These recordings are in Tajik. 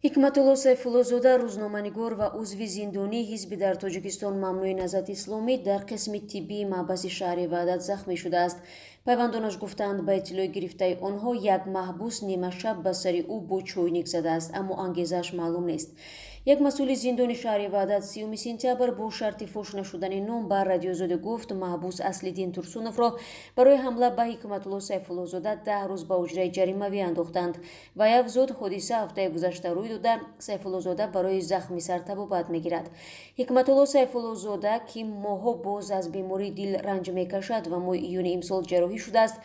Ҳикматулло Сайфуллозода, рӯзноманигор ва узви зиндонии ҳизби дар Тоҷикистон мамнӯи Наҳзати Исломӣ, дар қисми тиббии маҳбаси шаҳри Ваҳдат захмӣ шудааст. Пайвандонаш гуфтаанд, ба иттилои гирифтаи онҳо, як маҳбус нимашаб ба сари ӯ бо чойник задааст, аммо ангезааш маълум нест. Як масъули зиндони шаҳри Ваҳдат 30 сентябр бо шарти фош нашудани ном ба Радиоозодӣ гуфт, маҳбус Аслиддин Турсуновро барои ҳамла ба Ҳикматулло Сайфуллозода 10 рӯз ба ҳуҷраи ҷаримавӣ андохтанд. Вай афзуд, ҳодиса ҳафтаи гузашта рӯй дода, Сайфуллозода барои захми сар табобат мегирад. Ҳикматулло Сайфуллозода, ки моҳҳо боз аз бемории дил ранҷ мекашад ва моҳи июни имсол ҷарроҳӣ шудааст,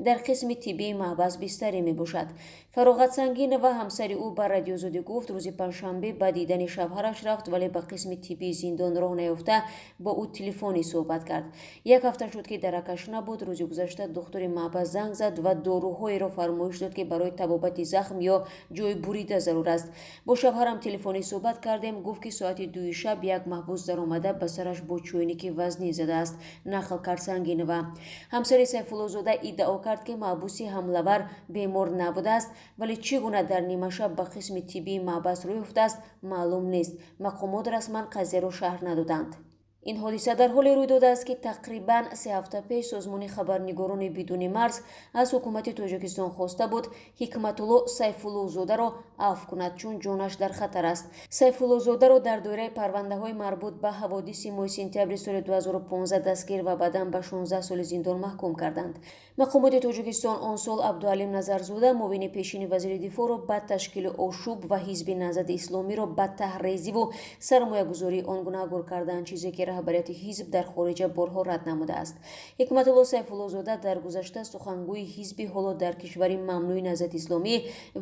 дар қисми тиббии маҳбас бистарӣ мебошад. Фароғат Сангинова, ҳамсари ӯ, ба Радиоозодӣ гуфт, рӯзи панҷшанбе ба дидани шавҳараш рафт, вале ба қисми тиббии зиндон роҳ наёфта, бо ӯ телефонӣ суҳбат кард. Як ҳафта шуд, ки даракаш набуд. Рӯзи гузашта духтури маҳбас занг зад ва доруҳоеро фармоиш дод, ки барои табобати захм ё ҷои бурида зарур аст. Бо шавҳарам телефонӣ суҳбат кардем, гуфт, ки соати 2 шаб як маҳбус даромада, ба сараш бо чойники вазнӣ задааст, нақл кард Сангинова. Ҳамсари Сайфуллозода иддао кард, ки маҳбуси ҳамлавар бемор набудааст, вале чӣ гуна дар нимашаб ба қисми тиббии маҳбас рӯй ёфтааст, маълум нест. Мақомот расман қазияро шарҳ надоданд. Ин ҳодиса дар ҳоле рӯй додааст, ки тақрибан 3 ҳафта пеш Созмони хабарнигорони бидуни марз аз ҳукумати Тоҷикистон хоста буд, Ҳикматулло Сайфуллозодаро афв кунад, чун ҷонаш дар хатар аст. Сайфуллозодаро дар доираи парвандаҳои марбут ба ҳаводиси моҳи сентябри соли 2015 дастгир ва баъдан ба 16 соли зиндон маҳкум карданд. Мақомоти Тоҷикистон он сол Абдуалим Назарзода, муовини пешини вазири дифоъро, ба ташкили ошӯб ва ҳизби Наҳзати Исломиро ба таҳрезиву сармоягузории он гунаҳгор карданд, чизе ки раҳбарияти ҳизб дар хориҷа борҳо рад намудааст. Ҳикматулло Сайфуллозода дар гузашта сухангӯи ҳизби ҳоло дар кишвари мамнӯи Наҳзати Исломӣ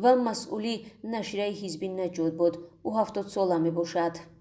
ва масъули нашрияи ҳизби Наҷот буд. Ӯ 70сола мебошад.